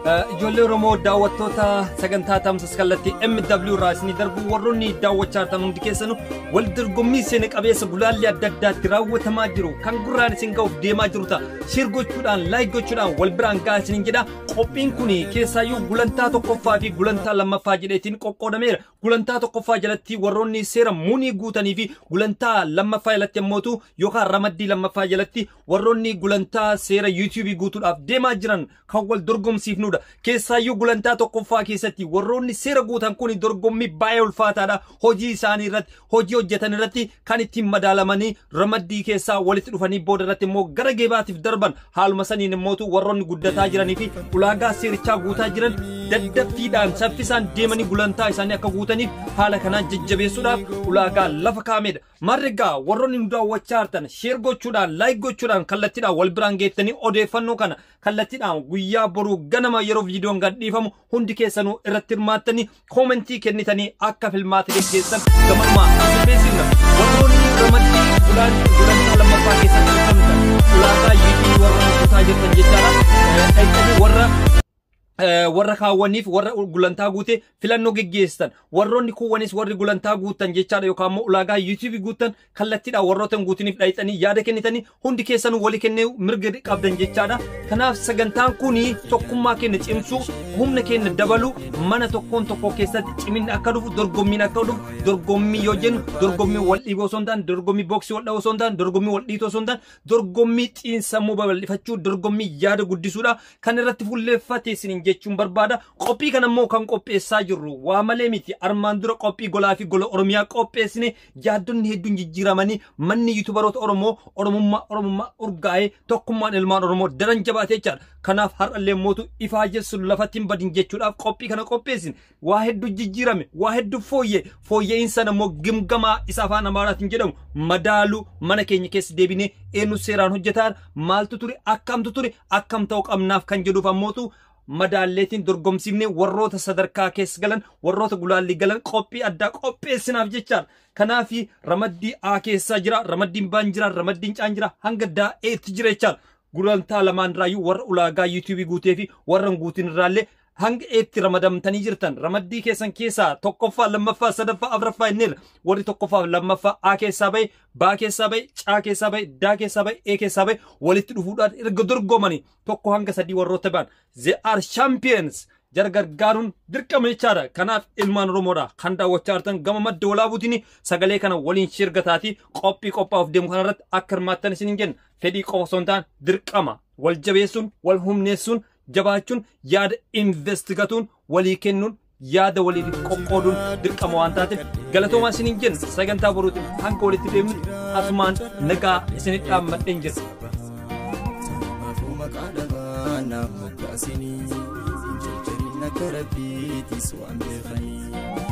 Ijoollee Oromoo, daawwattoota sagantaa tamsas kallattii MW irraa isinii darbu, warroonni daawwachaa jirtan hundi keessanuu, wal dorgommii seena qabeessa gulaalli adda addaatti raawwatamaa jiru kan gurraan isin ga'uuf deemaa jiru ta'a. Share gochuudhaan, like gochuudhaan wal biraan ga'aa isiniin jedha. Qophiin kun keessaayyuu gulantaa tokkoffaa fi gulantaa lammaffaa jedheetiin qoqqoodameera. Gulantaa tokkoffaa jalatti warroonni seera muunii guutanii fi gulantaa lammaffaa jalatti ammootu yookaan ramaddii lammaffaa jalatti warroonni gulantaa seera yuutuubii guutuudhaaf deemaa jiran kan wal dorgomsiifnudha. Keessaayyuu gulantaa tokkoffaa keessatti warroonni seera guutan kun dorgommii baay'ee ulfaataadha. Hojii isaanii irratti, hojii hojjetan irratti kan ittiin madaalamanii ramaddii keessaa walitti dhufanii booda irratti immoo gara geebaatiif darban. Haaluma saniin immootu warroonni guddataa jiranii fi ulaagaa seerichaa guutaa jiran daddaffiidhaan saffisaan deemanii gulantaa isaanii akka guutaniif haala kanaan jajjabeessuudhaaf ulaagaa lafa kaa'amedha. Marrigaa warroonni nu daawwachaa jirtan, share gochuudhaan, like gochuudhaan, kallattiidhaan wal biraan geettanii odeeffannoo kana kallattiidhaan guyyaa boruu ganama yeroo viidiyoon gad dhiifamu hundi keessanuu irratti hirmaattanii koomentii kennitanii akka filmaata geggeessan gamanumaa isin beeksifna. Warroonni ramaddii gulantaa lammaffaa keessatti argamtan, ulaagaa yuutuubii warra guutaa jirtan jechaadha. Dhaqxanii warra kaawwaniif, warra gulantaa guute filannoo geggeessan, warroonni kuwwanis warri gulantaa guutan jechaadha, yookaan immoo ulaagaa yuutuubii guutan kallattiidhaan warroota hin guutiniif dhayxanii yaada kennitanii hundi keessanuu walii kennee mirga qabdan jechaadha. Kanaaf sagantaan kun tokkummaa keenya cimsuu, humna keenya dabaluu, mana tokkoon tokko keessatti ciminni akka dhufu, dorgommiin akka dhufu. Dorgommii yoo jennu dorgommii wal dhiibuu osoo hin taane, dorgommii booksii wal dha'uu osoo hin taane, dorgommii wal dhiituu osoo hin taane, dorgommii xiinsammuu babal'ifachuu, dorgommii yaada guddisuudha kan irratti fuulleeffate isiniin jechuun barbaada. Qophii kana immoo kan qopheessaa jirru waa malee miti. Armaan dura qophii golaa fi gola Oromiyaa qopheessine, yaaddonni hedduun jijjiiramanii, manni yuutubaroota Oromoo Oromummaa urgaa'ee, tokkummaan ilmaan Oromoo daran jabaatee jechaadha. Kanaaf har'allee mootu ifaa jessu lafatti hin badin jechuudhaaf qophii kana qopheessine. Waa hedduu jijjiirame, waa hedduu fooyyee, fooyya'insa immoo gimgamaa isa afaan Amaaraatiin jedhamu madaaluu, mana keenya keessa deebinee eenyu seeraan hojjetaa, maaltu ture, akkamtu ture, akkam ta'uu qabnaaf kan jedhuuf ammootu madaalleetiin dorgomsiifnee warroota sadarkaa keessa galan, warroota gulaallii galan qophii addaa qopheessinaaf jechaadha. Kanaaf ramaddii A keessaa jira, ramaddiin B'n jira, ramaddiin C'n jira, hanga daa'eetti jira jechaadha. Gulantaa lamaan irraayyuu warra ulaagaa yuutuubii guutee fi warra hin guutin irraallee hanga eetti ramadamtanii jirtan. Ramaddii keessan keessaa tokkoffaa, lammaffaa, sadaffaa, afuraffaa inniirra. Warri tokkoffaa fi lammaffaa A keessaa bahe, B keessaa bahe, C keessaa bahe, D keessaa bahe, E keessaa bahe walitti dhufuudhaan erga dorgomanii 1 hanga 3 warroota ba'an, they are champions, jara gargaaruun dirqama jechaadha. Kanaaf ilmaan Oromoodha kan daawwachaa jirtan, gama madda walaabuutiin sagalee kana waliin shirgataatii qophii qophaa'uuf deemu kanarratti akka hirmaattan isin hin jenna. Fedhii qofa osoo hin taane dirqama. Wal jabeessuun, wal humneessuun, jabaachuun, yaada investigatuun, walii kennuun, yaada waliif qoqqooduun dirqama waan taateef galatoomaa isiniin jenna. Sagantaa boruutiin hanga walitti deemnu asumaan nagaa isinitti dhaammadheen jira. Maafuu maqaa dhabaa naaf moggaasinii, hin jarjarin, akka rabbiitis waan beekanii.